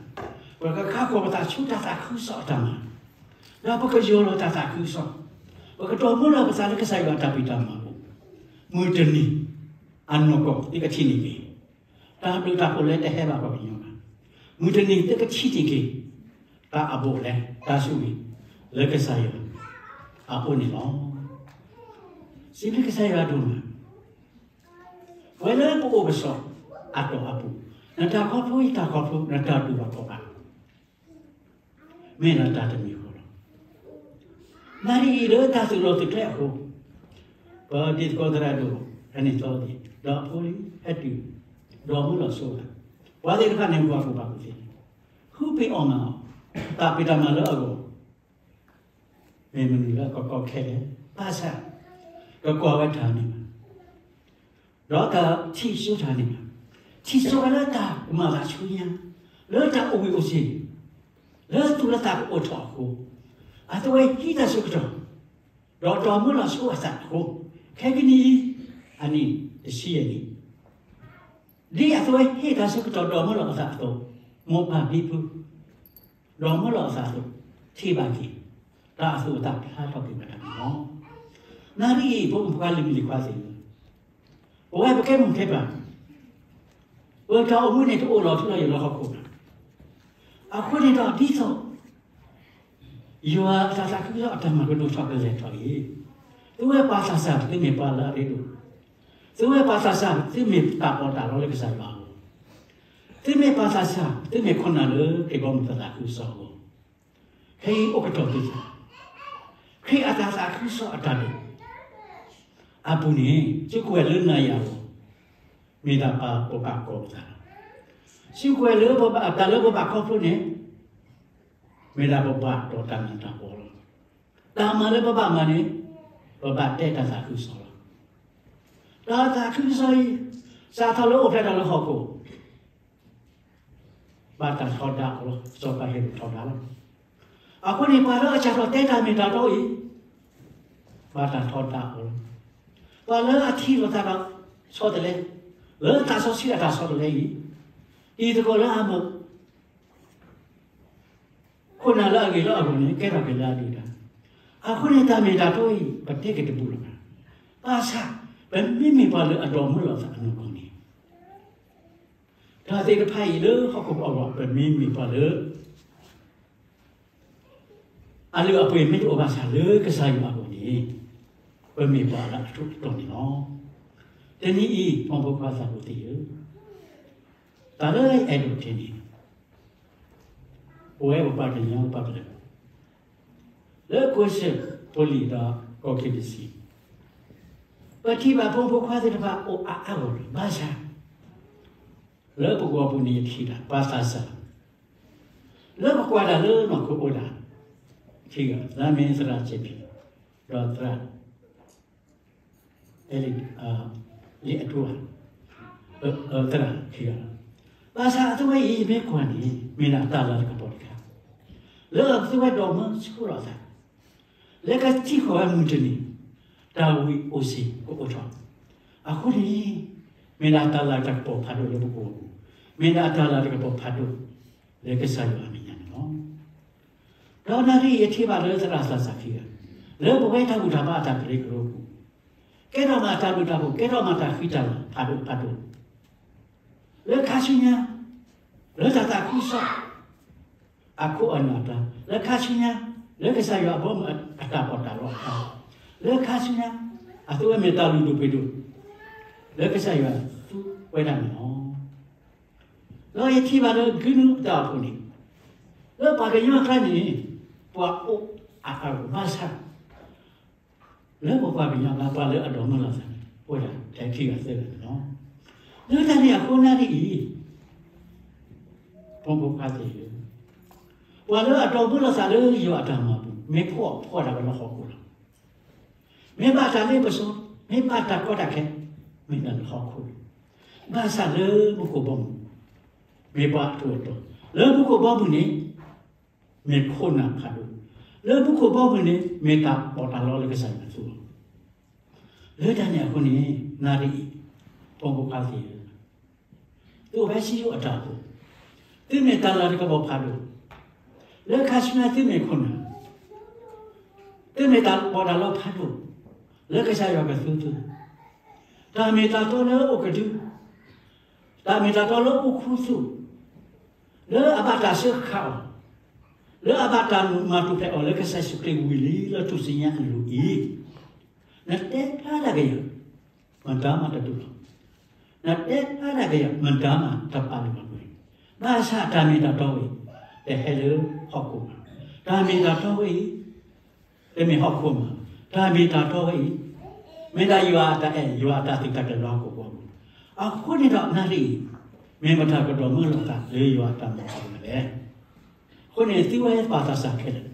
ပကခါဃီၤပသးဆူတၢ်သးခုကစီၣ်အတၢ်မၤ, ဒီးပကယီၢ်လီၤတၢ်သးခုကစီၣ်, ပကဒိးမၢလီၤပသးလၢကစၢ်ယွၤအတၢ်ဖံးတၢ်မၤအပူၤ, မုၢ်တနံၤ အနီၢ်ကီၢ်သုကထံၣ်န့ၢ်က့ၤ တၢ်ဘျုးတၢ်ဖှိၣ်လၢတဟဲဘၣ်ပှၤကညီဘၣ်. မုၢ်တနံၤသုကထံၣ်န့ၢ်က့ၤ တၢ်အဘူးအလဲ တၢ်ဆိၣ်ဂ့ၤ လၢကစၢ်ယွၤအအိၣ်န့ၣ်လီၤ. စံးဘျုးကစၢ်ယွၤဒိၣ်မး, ပဝဲလၢပအိၣ်ပဆိးအတီၢ်အပူၤ, နတၢ်ခီဖျိယတၢ်ခီဖျိ နတၢ်တူၢ်ဘၣ်ခီၣ်ဘၣ် မ့ၢ်လၢတၢ်တမံၤဃီလီၤ. နၣ်ရံၣ်အံၤလၢတၢ်သုးလီၢ်သုးကျဲအဃိ, ပဒ်သကိးသရၣ်ဒိၣ် ဟဲနုာ်သီသ့ၣ် ဒီးအဖိလံ ဟဲတုၤ ဒီးမုၢ်လီၤဆိဘၣ်, ပှၤသ့ၣ်တဖၣ်န့ၣ် ပှၤကူၣ်ဘၣ်ကူၣ်သ့န့ၣ် ဃုပ့ၤအီၣ်မၤအီၣ် တၢ်ဖံးတၢ်မၤလၢအဂီၢ် မ့ၢ်မနုၤလၢကကီခဲလၢာ် ဘၣ်ဆၣ် ကကွၢ်ဝဲတၢ်န့ၣ်ဘၣ် ဒီးတၢ်ထံၣ်စိတၢ်န့ၣ်ဘၣ်, ထံၣ်စိဝဲလၢတၢ်ကမၤသးဆူညါ, လၢတၢ်အိၣ်ဘှံးအိၣ်စ့ၤ, လၢသူၣ်လၢသးကအိၣ်ထီၣ်အဃိ, အသုဝဲဟံးတၢ်ဆၢကတီၢ် ဒီးဒိးမၢလီၤဆိအသးအဃိ, ခဲကနံၣ်အံၤ အနံၣ်တဆံယဲၢ်နံၣ် ဒ်အသုဝဲဟ့ၣ်တၢ်ဆၢကတီၢ်ဒိးမၢလီၤအသးအသိး, မိၢ်ပၢ်ဖံဖု ဒိးမၢလီၤအသးအသိး, ထံၣ်ဘၣ်က့ၤ တၢ်အသူၣ်အသးဖျါထီၣ်က့ၤဝဲဒၣ်န့ၣ်လီၤ. နၣ်ရံၣ်အံၤ ဖိမုၣ်ဖိခွါလံၤမုၣ်လံၤခွါသ့ၣ်ဧၢ, ပဝဲပကဲမိၢ်ကဲပၢ်, ပတၢ်အိၣ်မူန့ၣ်တအိၣ်လီၤထူလီၤယိာ်လၢဟီၣ်ခိၣ်ဘၣ်. အဃိန့ၣ်ဒီးဒ်သိး ယွၤအတၢ်သးခုကစီၣ်အတၢ်မၤကဒိၣ်ထီၣ်ကလဲာ်ထီၣ်အံၤ, သုဝဲပှၤသးစၢ် သုမ့ၢ်ပှၤလၢအရ့ဒိၣ်, သုဝဲပှၤသးစၢ် သုမ့ၢ်တၢ်ပီးတၢ်လီလၢကစၢ်ယွၤအဂီၢ်, သုမ့ၢ်ပှၤသးစၢ် သုမ့ၢ်ခိၣ်နၢ်လၢခရံာ်ဘီမုၢ်သးခုကစီၣ်အဂီၢ်, ခဲအံၤအိၣ်ကတီၢ်သုသး, ခရံာ်အတၢ်သးခုကစီၣ်အတၢ်ဒိၣ် အပူၤန့ၣ် သုကွဲးလၢနၤယၤအဂီၢ်, မ့ၢ်တၢ်ပာ်ပှၤဘၣ်ကီၢ်ပသးလီၤ. သုကွဲးလၢပဘၣ်တၢ်လၢပဘၣ်ခီဖျိန့ၣ် မ့ၢ်ဒၣ်ပဘၣ်ဒီးတၢ်မၤတၢ်ပီလီၤ. တၢ်မၤလၢပဘၣ်မၤန့ၣ်, ပဘၣ်တဲတၢ်သးခုကစီၣ်လီၤ. တၢ်သးခုကစီၣ်အံၤ စးထီၣ်လၢအိၣ်ဖျဲၣ်ထီၣ်လၢဟီၣ်ခိၣ် ဘၣ်တၢ်ထီဒါအီၤလီၤ. စီၤပၤဟ့ရိၣ်ထီဒါလီၤ. အဃိန့ၣ် ပှၤလၢအစးထီၣ်တဲတၢ်မ့ၢ်တၢ်တီအံၤ ဘၣ်တၢ်ထီဒါအီၤလီၤ. ပှၤလၢအထံၣ်လိာ်သးဒီးဆီတလဲ, လၢသးစီဆှံအတၢ်ဆီတလဲအံၤ, တံၤသကိးလၢအမၢ ခိၣ်နၢ်လၢအဂ့ၤလၢအဂီၢ်န့ၣ် ကဲထီၣ်က့ၤလၢအဒုၣ်ဒါ. အဃိန့ၣ် တၢ်မ့ၢ်တၢ်တီအံၤ ပတဲက့ၤတဘူးလၢၤဘၣ်. ဘၣ်ဆၣ် ပမ့မ့ၢ်ပှၤလၢအဒိးမၢလီၤသးအနီၢ်ကီၢ်န့ၣ်, တၢ်သ့ၣ်တဖၣ်အံၤလၢဟီၣ်ခိၣ်အဂီၢ် ပမ့မ့ၢ်ပှၤလၢ အလုၢ်အပှ့ၤမ့ၢ်တအိၣ်ဘၣ်ဆၣ်လၢကစၢ်ယွၤအဂီၢ်န့ၣ်, ပမ့ၢ်ပှၤလၢအထူးအတီၤန့ၣ်လီၤ. တနံၤအံၤ ဖိမုၣ်ဖိခွါသးဘိသ့ၣ်ဧၢ, တၢ်လၢအဲၣ်ဒိးတဲန့ၣ် ပဝဲပပှၤကညီပှၤကလုာ် လၢကီၢ်စဲၣ်ပူၤလံဒီးကီၢ်ခ့ၣ်တဆံး, ပထံၣ်ဘၣ်ဖိမုၣ်ဖိခွါသ့ၣ်တဖၣ်အိၣ်အါအါဂီၢ်ဂီၢ် ဘၣ်ဆၣ် လၢပဂီၢ်ပူၤန့ၣ်ထံၣ်ဒၣ် ပှၤသးစၢ် လၢပကွၢ်တၢ်လၢနီၢ်ခိအိၣ်ဒၣ် ခံဂၤ, လၢမ့ၢ်သရၣ်စဲးဖံး ဒီးသရၣ် အဲလံ, လံာ်အတူၢ်ဘၣ်, သရၣ်ခံဂၤလီၤ. ဘၣ်ဆၣ်အသုဝဲအံၤ ယမ့ၢ်ကွၢ်န့ၣ် မ့ၢ်ဒၣ်တၢ်လၤတကပီၤတခါ လၢအသုဝဲဒိးမၢဆှၢလီၤသး လၢကထံၣ်ဃီၤဝဲမုၢ်တနံၤ တၢ်ဝံၤအိၣ်စ့ၢ်ကအိၣ်ထီၣ်. အဃိန့ၣ် မ့ၢ်ဒၣ်တၢ်လၤတကပီၤဖးဒိၣ်လၢပဂီၢ်ပူၤ, မ့ၢ်ဒၣ်တၢ်လၤတကပီၤဖးဒိၣ် လၢကစၢ်ယွၤအမဲာ်ညါန့ၣ်လီၤ. ဒီးနၣ်ရံၣ်အံၤ ယထံၣ်ဘၣ်လၢသရၣ်သးစၢ်ခံဂၤ လၢပဝဲတၢ်ဘူၣ်တၢ်ဘါအတၢ်ကရၢကရိပူၤ ကဲထီၣ်မးတၢ်ဘျုးတၢ်ဖှိၣ် ကဲထီၣ်မးတၢ်ဃံတၢ်လၤဖးဒိၣ်ဖးဒိၣ် လၢခါဆူညါ လၢတၢ်သးခုကစီၣ် အခိၣ်အနၢ်တၢ် လၢခါဆူညါ လၢကစၢ်ယွၤအဘီအမုၢ်အတၢ်ပီးတၢ်လီအခါ လၢခါဆူညါ အသုဝဲမ့ၢ်တၢ်လုၢ်ဒိၣ်ပှ့ၤဒိၣ် လၢကစၢ်ယွၤသူဝဲဒၣ်န့ၣ်လီၤ. ဒီးယထံၣ်ဘၣ်လၢကုနူအတၢ်အိၣ်ဖှိၣ်န့ၣ် လၢပှၤကညီအကျါန့ၣ် ပှၤအိၣ်အါအါဂီၢ်ဂီၢ် ဘၣ်ဆၣ် လၢပပှၤကညီအကျါ ပှၤလၢအဒိးမၢလီၤသးန့ၣ် အိၣ်ဝဲဒၣ်ထဲခံဂၤသၢဂၤန့ၣ်လီၤ. လၢတၢ်န့ၣ်အဃိ နၣ်ရံၣ်အံၤ ဖိမုၣ်ဖိခွါသ့ၣ်ဧၢ, ပှၤလၢအဒိးမၢလီၤသးလၢယွၤအတၢ်မၤပူၤ မ့ၢ်ဖှီၣ်ဖှီၣ်ဒၣ်ဝဲလၢဟီၣ်ခိၣ်လီၤ. မ့ၢ်ဘၣ်တၢ်လ့ပစီ မ့ၢ်ဘၣ်တၢ်ကီတၢ်ခဲ မ့ၢ်ဒၣ်လၢဟီၣ်ခိၣ်လီၤ. ဘၣ်ဆၣ်လၢမူခိၣ်ဘီမုၢ် မ့ၢ်ပှၤအထူးအတီၤ, လၢမူခိၣ်ဘီမုၢ်န့ၣ် မ့ၢ်ခိၣ်နၢ်ဖးဒိၣ်, လၢမူခိၣ်ဘီမုၢ်န့ၣ် မ့ၢ်တၢ်ပီးတၢ်လီလၢကစၢ်ယွၤအသိးလီၤ. လၢတၢ်န့ၣ်အဃိန့ၣ် နၣ်ရံၣ်အံၤ ဖိမုၣ်ဖိခွါသ့ၣ်ဧၢ, သုအိၣ်ဖဲစံယိၣ်အတၢ်အိၣ်ဖှိၣ်, သုမ့ၢ်တၢ်လၤတကပီၤဖးဒိၣ်, လၢခါဆူညါသုမ့ၢ်ခိၣ်နၢ်, သုမ့ၢ်တၢ်ပီးတၢ်လီဖးဒိၣ်, လၢကစၢ်ယွၤကသူသု, တၢ်မ့ၢ်တၢ်တီလၢအိၣ်ကဒု, တၢ်မ့ၢ်တၢ်တီလၢအိၣ်ခူသူၣ်, လၢအဘၣ်တၢ်စၢဃာ်အီၤ, လၢအဘၣ်တၢ်မၤပူၤဖျဲးအီၤလၢကစၢ်ယ့ၣ်ၡူးခရံာ်ဝံၤလံလၢထူၣ်စုညါအလိၤအံၤ, နတဲဖျါဒၣ်ကယၤ, မတၤမးတတူၢ်လီၤ. နတဲဖျါဒၣ်ကယၤ မတၤမးတပာ်လုၢ်ပာ်ပှ့ၤ, ဘၣ်ဆၣ်တၢ်မ့ၢ်တၢ်တီဝဲအံၤ တဟဲလၢဟီၣ်ခိၣ်ဘၣ်. တၢ်မ့ၢ်တၢ်တီဝဲအံၤ တမ့ၢ်ဟီၣ်ခိၣ်မး, တၢ်မ့ၢ်တၢ်တီဝဲအံၤ မ့ၢ်ဒၣ်ယွၤအတၢ်အဲၣ် ယွၤအတၢ်သုးတၢ်ကျဲၤလၢဟီၣ်ခိၣ်ဘီမုၢ်. အဃိန့ၣ်ဒီးနၣ်ရံၣ်အံၤ မ့ၢ်မတၤကဒိးမၢလီၤသးလၢယွၤအတၢ်မၤပူၤလဲၣ်. အဃိန့ၣ် သုဝဲပှၤသးစၢ်ခဲလၢာ်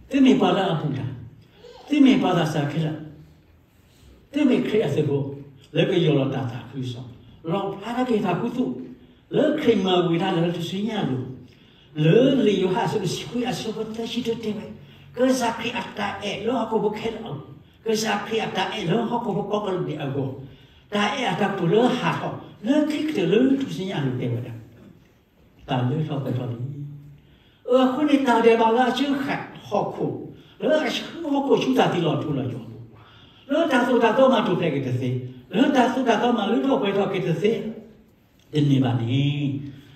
သုမ့ၢ်ပှၤလၢအဘူၣ်တၢ်, သုမ့ၢ်ပှၤသးစၢ်ခဲလၢာ်, သုမ့ၢ်ခရံာ်အသုးဖိ လၢကယီၢ်လီၤတၢ်သးခုကစီၣ်, လီၣ်ဖျါထီၣ်က့ၤတၢ်ခူသူၣ် လၢခရံာ်မၤဝံၤတၢ်လၢထူၣ်စုညါအလိၤ, လၢလံာ်ယိၤဟၣ်အဆၢဒိၣ်တဆံခွံအဆၢဖိသၢဆံတၢတဲဝဲ, ကစၢ်ခရံာ်အတၢ်အဲၣ်လၢဟီၣ်ခိၣ်ဖိခဲလၢာ်အဂီၢ်, ကစၢ်ခရံာ်အတၢ်အဲၣ်လၢဟီၣ်ခိၣ်ဖိကိးကလုာ်ဒဲးအဂီၢ်, တၢ်အဲၣ်အတၢ်ကတိၤလၢဟးထီၣ် လၢခံကတၢၢ်လၢထူၣ်စုညါအလိၤတဲဝဲဒၣ် တၢ်လၢထီၣ်ပှဲၤထီၣ်လံ. အဃိန့ၣ် တၢ်ဒဲးဘးလၢအစၢဃာ်ဟီၣ်ခိၣ်, လၢအဆှၢဟီၣ်ခိၣ်ဆူတၢ်သံလီၤထူလီၤယိာ်အပူၤ, လၢတၢ်သိၣ်တၢ်သီမၤထူၣ်ဖျဲးက့ၤတသ့, လၢတၢ်သိၣ်တၢ်သီမၤလၢထီၣ်ပှဲၤထီၣ်က့ၤတသ့, တန့ၢ်ဘၣ်န့ၣ်,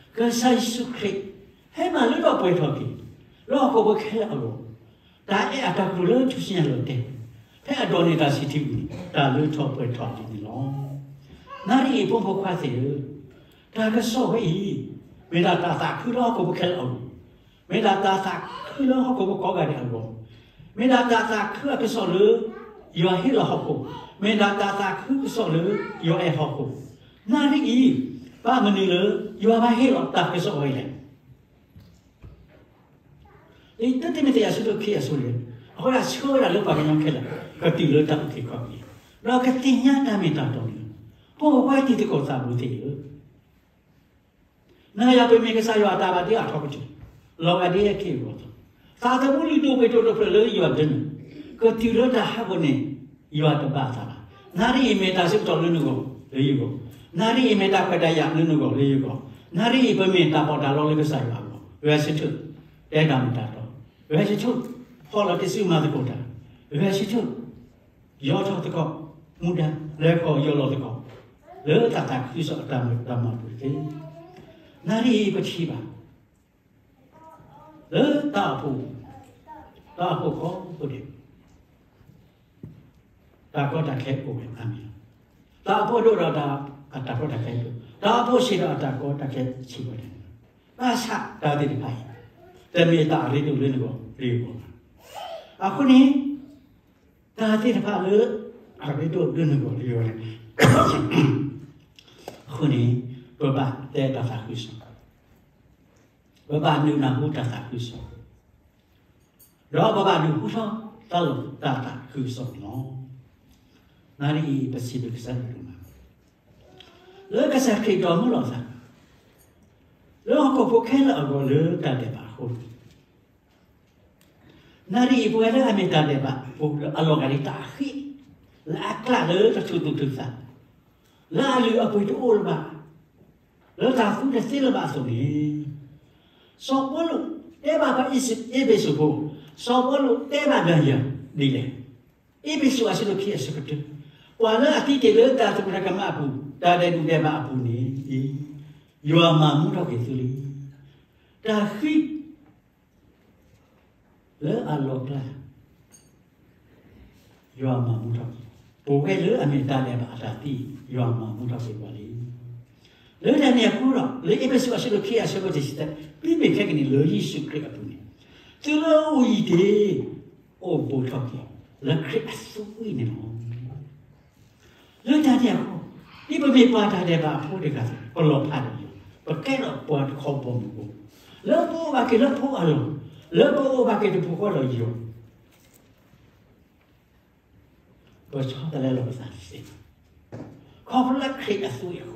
ကစၢ်ယ့ၣ်ၡူးခရံာ် ဟဲမၤလၢထီၣ်ပှဲၤထီၣ်က့ၤ လၢဟီၣ်ခိၣ်ဖိခဲလၢာ်အဂီၢ်, တၢ်အဲၣ်အတၢ်ကတိၤလၢထူၣ်စုညါအလိၤတဲဝဲ, ဖဲအဒိးန့ၢ်တၢ်ဆံးထံးဝံၤန့ၣ် တၢ်လၢထီၣ်ပှဲၤထီၣ်ဒ်န့ၣ်လီၤ. နၣ်ရံၣ်အံၤဖိမုၣ်ဖိခွါသ့ၣ်ဧၢ, တၢ်ကစီၣ်ဝဲအံၤ မ့ၢ်ဒၣ်တၢ်သးခုလၢဟီၣ်ခိၣ်ဖိခဲလၢာ်အဂီၢ်, မ့ၢ်ဒၣ်တၢ်သးခုလၢဟီၣ်ခိၣ်ဖိကိးဂၤဒဲးအဂီၢ်, မ့ၢ်ဒၣ်တၢ်သးခုအကစီၣ်လၢ ယွၤဟ့ၣ်လီၤဟီၣ်ခိၣ်, မ့ၢ်ဒၣ်တၢ်သးခုကစီၣ်လၢ ယွၤအဲၣ်ဟီၣ်ခိၣ်. နၣ်ရံၣ်အံၤ ဘၣ်မနုၤလၢ ယွၤဘၣ်ဟ့ၣ်လီၤတၢ်ကစီၣ်ဝဲအံၤလဲၣ်. တၢ်တမ့ၢ်သ့ၣ်ညါအဆၢဒိၣ်ခံအဆၢန့ၣ်, အဃိဒၣ်ဆှၢဝဲဒၣ်လၢပှၤကညီခဲလၢာ် ကတုၤလၢတၢ်အုၣ်က့ၤခီၣ်က့ၤ, ဒီးကသ့ၣ်ညါတၢ်မ့ၢ်တၢ်တီန့ၣ်, ဖိမုၣ်ဖိခွါတံၤသကိးသးဘိသ့ၣ်ဧၢ, နၤယၤပမ့ၢ်ကစၢ်ယွၤအတၢ်ဘၣ်တ့အထီကတၢၢ်, လီၤဂာ်ဒ်အက့ၢ်အဂီၤအသိး, သးသမူလုၢ်ဒိၣ်ပှ့ၤဒိၣ်တဖျၢၣ်လၢယွၤဒၢနုာ်, ကတုၤလၢတၢ်ဟးဂီၤန့ၣ်, ယွၤတဘၣ်သးဘၣ်. နၤဒ်အံၤမ့ၢ်တၢ်ဆၢကတီၢ်လၢနဂီၢ်လၢယဂီၢ်, နၤဒ်အံၤမ့ၢ်တၢ်ခွဲးတၢ်ယာ်လၢနဂီၢ်လၢယဂီၢ်, နၤဒ်အံၤပမ့ၢ်တၢ်ပီးတၢ်လီလၢကစၢ်ယွၤအဂီၢ်, ဂဲၤဆၢထၢၣ်, တဲတၢ်မ့ၢ်တၢ်တီ, ဂဲၤဆၢထၢၣ်, ဖီၣ်လီၤတ့ၢ်ဆူမၤသကိးတၢ်, ဂဲၤဆၢထၢၣ် ယီၢ်ထီၣ်သကိး, မူဒါ, လဲၤခီၣ်ယီၢ်လီၤသကိး, လၢတၢ်သးခုကစီၣ်အတၢ်မၤပူၤတက့ၢ်. နၤဒ်အံၤပထံၣ်ဘၣ်, လၢတၢ်အိၣ်ဖှိၣ်, တၢ်အိၣ်ဖှိၣ်ကိးဖှိၣ်ဒဲး, တၢ်ကီတၢ်ခဲအိၣ်ဝဲအါမံၤလီၤ. တၢ်အိၣ်ဖှိၣ်ဒိၣ်ဒီးတၢ်, အတၢ်ကီတၢ်ခဲဒိၣ်, တၢ်အိၣ်ဖှိၣ်ဆံးဒီးအတၢ်ကီတၢ်ခဲဆံးဝဲဒၣ်, ဘၣ်ဆၣ်တၢ်သ့ၣ်တဖၣ်အံၤ, တမ့ၢ်တၢ်အရ့ဒိၣ်လၢနဂီၢ်လၢယဂီၢ်ဘၣ်. အဃိန့ၣ်, တၢ်သ့ၣ်တဖၣ်လၢအရ့ဒိၣ်လၢနဂီၢ်လၢယဂီၢ်န့ၣ်, အဃိန့ၣ်, ပဘၣ်တဲတၢ်သးခုကစီၣ်, ပဘၣ်နုာ်နၢ်ဟူတၢ်သးခုကစီၣ်, ဒီးပဘၣ်ဒုးဟူထီၣ်တၢ်လီၢ်တၢ်သးခုကစီၣ်န့ၣ်လီၤ. နၤဒ်အံၤပစံးဘျုးကစၢ်ယွၤဒိၣ်မး, လၢကစၢ်ခရံာ်ဒိးမုၢ်လီၤသး, လၢဟီၣ်ခိၣ်ဖိခဲလၢာ်အဂီၢ်လၢတၢ်ဒဲးဘးအဃိ, နၤဒ်အံၤ ပဝဲလၢအမ့ၢ်တၢ်ဒဲးဘးဖိလၢအလီၤဂာ်ဒ်တၢ်အဃံ, လၢအကျၣ်လၢတထူၣ်သူၣ်ထူၣ်သး, လၢအလုၢ်အပှ့ၤတအိၣ်လၢၤဘၣ်, လၢတၢ်သူတသ့လၢၤဘၣ်အသိးန့ၣ်, စီၤပီလူးတဲဘၣ်ပှၤအ့းဖ့းစူးဖိ, စီၤပီလူးတဲဘၣ်ဒီးယၤဒ်လဲၣ်. အ့းဖ့းစူးအဆၢဒိၣ်ခံအဆၢကတၢၢ်, ပှၤလၢအသံတ့ၢ်လၢတၢ်သရူးတၢ်ကမၣ်အပူၤ, တၢ်ဒဲးဒူၣ်ဒဲးဘးအပူၤန့ၣ်, ယွၤမၤမူထီၣ်က့ၤသုလံ. တၢ်ဃံ လၢအလီၢ်ကျါ, ယွၤမၤမူထီၣ်က့ၤ, ပဝဲလၢအမ့ၢ်တၢ်ဒဲးဘးအတၢ်သံ, ယွၤမၤမူထီၣ်က့ၤပှၤလံ. လၢတၢ်န့ၣ်အဃိဒီး လၢအ့းဖ့းစူးအဆၢဒိၣ်ခံအဆၢဖိတဆံသၢ, သုမ့ၢ်ခဲကနံၣ်လၢယ့ၣ်ၡူးခရံာ်အပူၤန့ၣ်, သုလၢအအိၣ်အံၤတ့ၢ်, အိၣ်ဘူးထီၣ်က့ၤ, လၢခရံာ်အသွံၣ်န့ၣ်လီၤ. လၢတၢ်န့ၣ်အဃိ, ဒ်ပမ့ၢ်ပှၤတၢ်ဒဲးဘးအဖိတဂၤအသိး, ပလီၤဖးဒီးယွၤ, ပကဲထီၣ်ပှၤတခီဘီမုၢ်ဖိ, လၢပအိၣ်ဘၣ်က့ၤလၢဖိအလီၢ်, လၢပအိၣ်ဘၣ်က့ၤတပူၤဃီဒီးယွၤ, ပဆီတလဲလီၤပသးတသ့, ခီဖျိလၢခရံာ်အသွံၣ်အဃိန့ၣ်, ခီဖျိလၢခရံာ်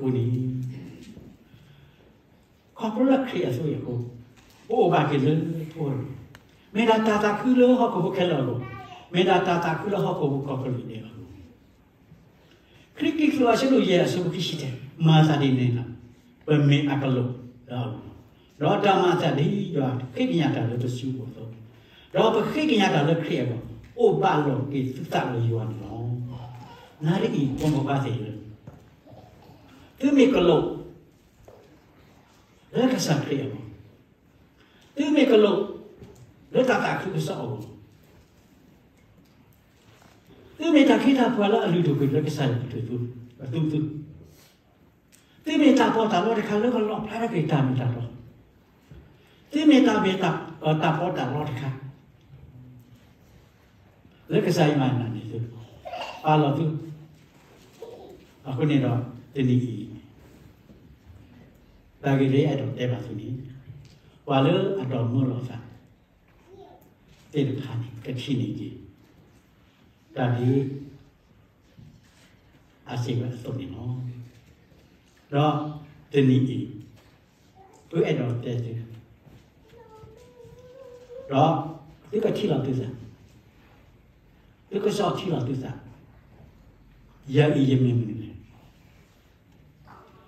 အသွံၣ်အဃိ, ပအိၣ်ဘၣ်က့ၤလၢဖိအလီၢ်, မ့ၢ်ဒၣ်တၢ်သးခုလၢဟီၣ်ခိၣ်ဖိခဲလၢာ်အဂီၢ်, မ့ၢ်ဒၣ်တၢ်သးခုလၢဟီၣ်ခိၣ်ဖိကီၢ်ကလုာ်ဒဲးအဂီၢ်, ခရံာ်ကံၢ်သူးအဆၢဒိၣ်ယဲၢ်အဆၢဖိခံဆံတဲ, မၤသးဒ်န့ၣ်လီၤ. ပမ့ၢ်အကလီၢ်လၢအဂီၢ်, ဒီးတၢ်မၤသးဒ်ယွၤဃ့ကညးတၢ်လၢပစုပူၤအသိး, ဒီးပဃ့ကညးတၢ်လၢခရံာ်အဂီၢ်, အိၣ်ဘၣ်လိာ်က့ၤသုသးလၢယွၤန့ၣ်လီၤ. နၤဒ်အံၤ ဖိမုၣ်ဖိခွါသ့ၣ်ဧၢ, သုမ့ၢ်ကလီၢ် လၢကစၢ်ခရံာ်အဂီၢ်, သုမ့ၢ်ကလီၢ် လၢတၢ်သးခုကစီၣ်အဂီၢ်, သုမ့ၢ်တၢ်ခ့တၢ်ပှၤလၢအလုၢ်ဒိၣ်ပှ့ၤလၢကစၢ်ယွၤအပူၤ, သုမ့ၢ်တၢ်ပီးတၢ်လီတခါလၢကလီၣ်ဖျါထီၣ်က့ၤတၢ်မ့ၢ်တၢ်တီ, သုမ့ၢ်တၢ်ဘၣ် တၢ်ပီးတၢ်လီတခါ လၢကစၢ်ယွၤအနၢ်န့ၣ်သု, ပာ်လီၤသု, အဃိန့ၣ်ဒီး တနံၤအံၤ တၢ်ဂ့ၢ်လၢအဲၣ်ဒိးတဲဘၣ်သုန့ၣ်, ပှၤလၢအဒိးမုၢ်လီၤသးသ့ၣ်တဖၣ်န့ၣ် ကထံၣ်န့ၢ်က့ၤ တၢ်ဒ် အစံးဝဲအသိးန့ၣ်လီၤ. ဒီးတနံၤအံၤ သုအဲၣ်ဒိးတဲသု, ဒီးသုကထံၣ်လီၤသုသး, သုကစီၣ်ထံၣ်လီၤသုသး, ယၤအံၤယမ့ၢ်မနုၤလဲၣ်.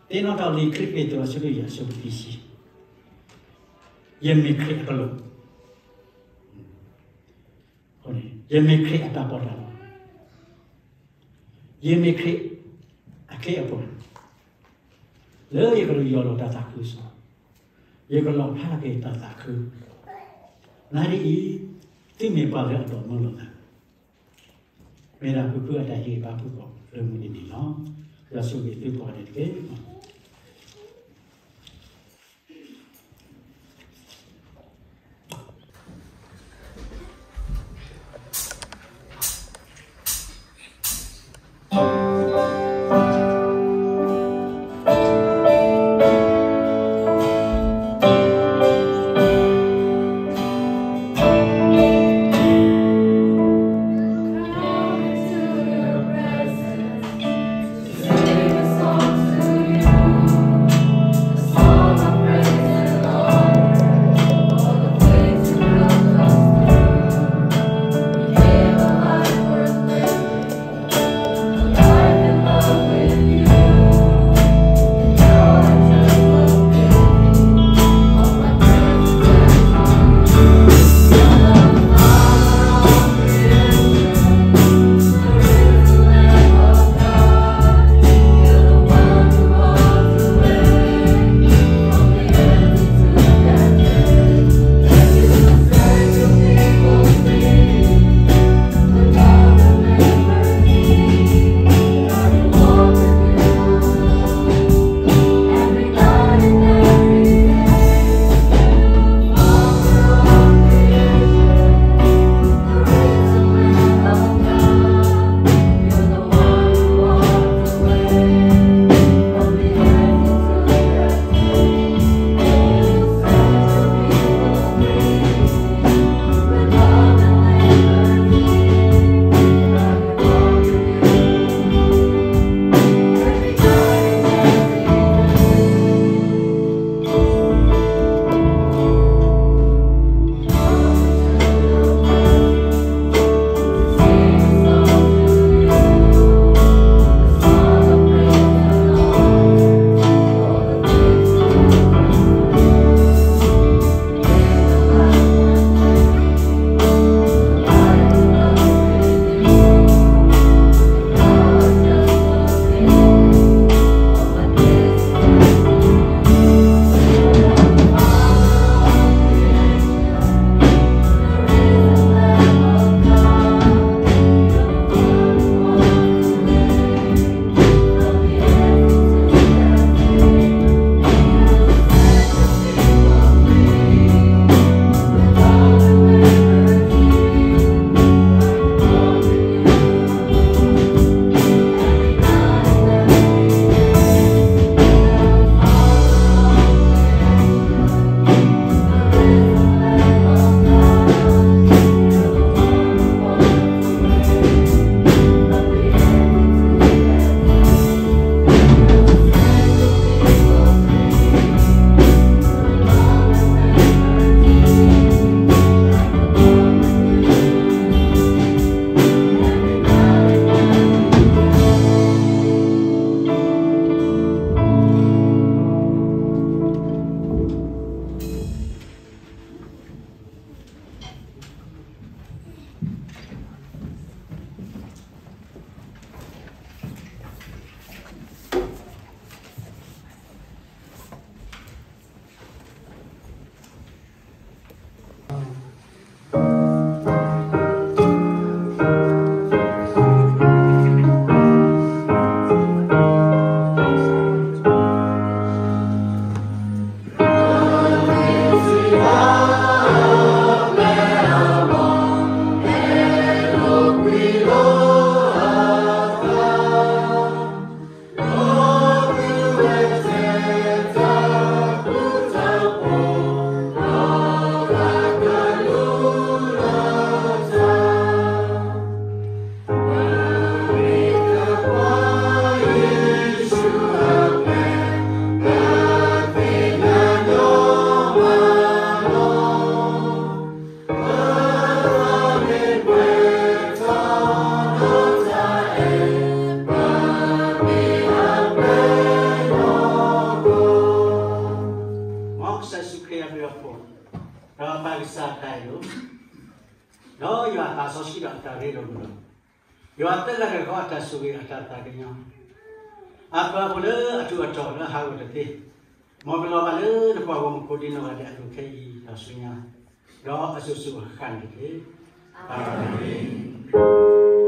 သ့ၣ်နီၣ်ထီၣ်လံာ်ခံပ့းတရူးအဆၢဒိၣ်ယဲၢ်အဆၢဖိခံဆံ, ယမ့ၢ်ခရံာ်အကလီၢ်, ယမ့ၢ်ခရံာ်အတၢ်ပီးတၢ်လီ, ယမ့ၢ်ခရံာ်အက့အပှၤ, လၢယကလူးယီၢ်လီၤတၢ်သးခုကစီၣ်, ယကလီၣ်ဖျါထီၣ်က့ၤတၢ်သးခု, နၤဒ်အံၤ, သုမ့ၢ်ပှၤလၢအဒိးမုၢ်လီၤသး မ့ၢ်ဒၣ်ဖုဖုအတၢ်ဟ့ၣ်ဂံၢ်ဘါဖုၣ်ကိာ်လၢမုၢ်တနံၤလီၤ. ယွၤဆိၣ်ဂ့ၤသုကိးဂၤဒဲးတက့ၢ်. ယွၤဘျုးအဖှိၣ်, ဒီးပၢ်ကစၢ်အတၢ်အဲၣ်ဒိၣ်, ဒီးယွၤအသးစီဆှံဒီးအတၢ်ရ့လိာ်မုာ်ဒီး, ယွၤသၢဂၤတဂၤဃီအတၢ်ဆိၣ်ဂ့ၤအတၢ်သးကညီၤ, အပၢ်ဖိလၢအထူးအတီၤလၢဟးဂီၤတသ့, မ်ကလီၤဘၣ်လၢနပှၤဂီၢ်မုၢ်ကိးဒံနီၢ်ဂၤဒဲးအလိၤခဲအံၤတၢ်ဆူညါ, ဒီးအစိၤစိၤအဃၣ်န့ၣ်တက့ၢ်. အၤမ့ၣ်.